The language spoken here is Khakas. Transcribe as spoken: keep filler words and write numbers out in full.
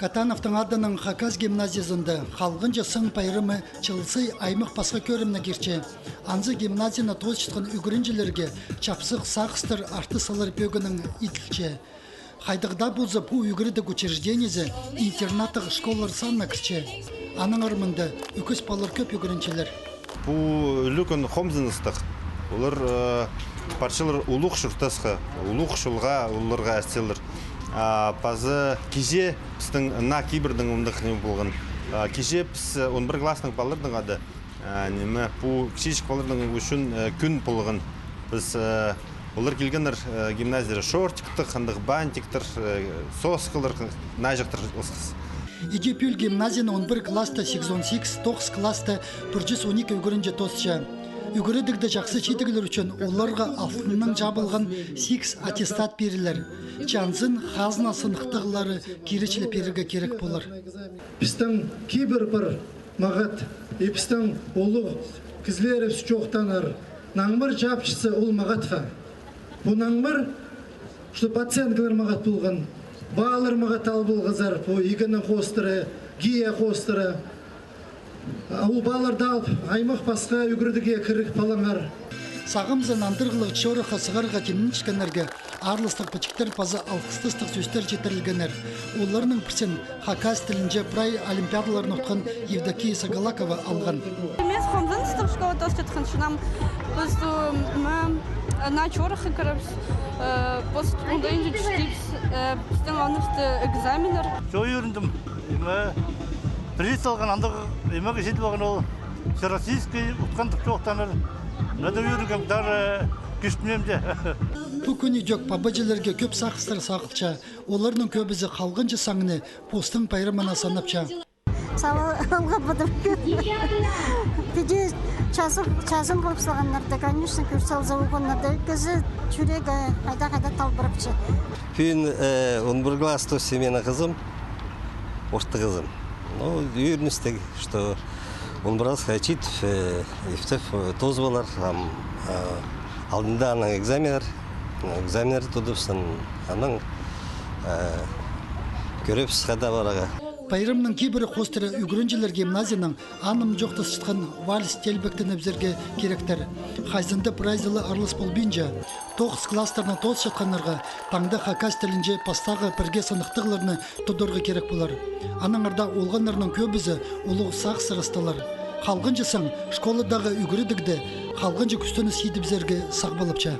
Катановтың адынаң хакас гимназиязында халғанҷы саң пайрамы чыл сай аймах пасха кӧрімнең кирче. Анзы гимназияны тоосчатхан ӱгренҷілерге чапсых сағыстар артыс алар пӧгінең иділче. Хайдағ даа полза, пу ӱгредіг учреждениезі интернаттығ школалар санына кірче. Аннаңар мында ӱкӱс палалар кӧп ӱгренчелер. Пу ӱлӱкӱн хомзыныстығ. Олар, э, парчалар улуғ чуртасха, улуғ чолға оларға ӧстелер. А паза кичее пістің наа кибірдең андағ ниме полған. А кичее піс, э, он пір класстың палаларның ады, э, ниме, пу кічіҷек палаларның ӱчӱн, э, кӱн полған. Піс, э, олар килгеннер, э, гимназияда шортиктер, андағ бантиктер, э, соскалар, наҷахтар осхас. Иди пӱӱл гимназияны он пір класста сигізон сигіс, тоғыс класста пір чӱс он ікі ӱгренҷі тоосча. Ӱгредігде чахсы чидіглер ӱчӱн оларға алтыннаң чабылған сигіс аттестат пирілер. Че анзын хазна сыныхтағлары киречіле пирерге кирек полар. Пістің кибір пір мағат, и пістің улуғ кізілерібіс чоохтанар: наңмыр чапчатса ол мағатха. Пу наңмыр, чтоб оценкалар мағат полған, баллар мағат ал полғазар, пу игенің хоостыра, кие хоостыра. А ол балларды алып, аймах пасха ӱгредігге кіріп алыңар. Сағамзын андырғлығ чорыхха сығарға тимненчеткеннерге аарластығ пічіктер паза алғыстастығ сӧстер читірілгеннер. Оларның пірсін хакас тілінҷе прай олимпиадаларын утхан Евдокия Сагалакова алған. Мин хомзыныстығ школада тоосчатхан, чоннам, піс, м, наа чорыхха кірібіс, э, пос онда инде чӱстибіс, э, пістің анышты экзаменнер. Чоо ӱгрендім, ниме, приз алған, андағ нимее читіп алған ол. Всероссийский утхандығ чоохтанар. Мына даа ӱгренгем, даже кӱстенмеем дее. Пу кӱн идӧк пабаҷыларға кӧп сағыстар сағылча. Оларның кӧбізі халғанҷы саңны постың пайрамына санапча. Сағал алғабадым. Піди чазын, чазын хылып салғаннарды, конечно, кӧр салза, олғаннарды кізі чӱрегі хайда-хайда талбырапча. Пӱӱн, э, он пір класс тоосча минің хызым, орта хызым. Ну, ӱгреністіг, что он пір классха читіп, э, иптеп, э, тоозып алар, ам, э, алдында аның экзаменнер, экзаменнер тудыбыссың, анаң, э, кӧрібіс хайда парарға. Пайрамның кибірі хоостыра ӱгренҷілер гимназияның анымҷохтасчатхан вальс-теелбектен ибзерге киректер. Хайзында прайзы ла аарлас полбинча. Тоғыс класстарны тоосчатханнарға таңда хакас тілінҷе пастағы пірге сыныхтағларны тударға кирек полар. Аннаңар даа олғаннарның кӧбізі улуғ сағыстар ыстылар. Халғанҷы саң школадағы ӱгредігде халғанҷы кӱстеніс идібізерге сағбалапча.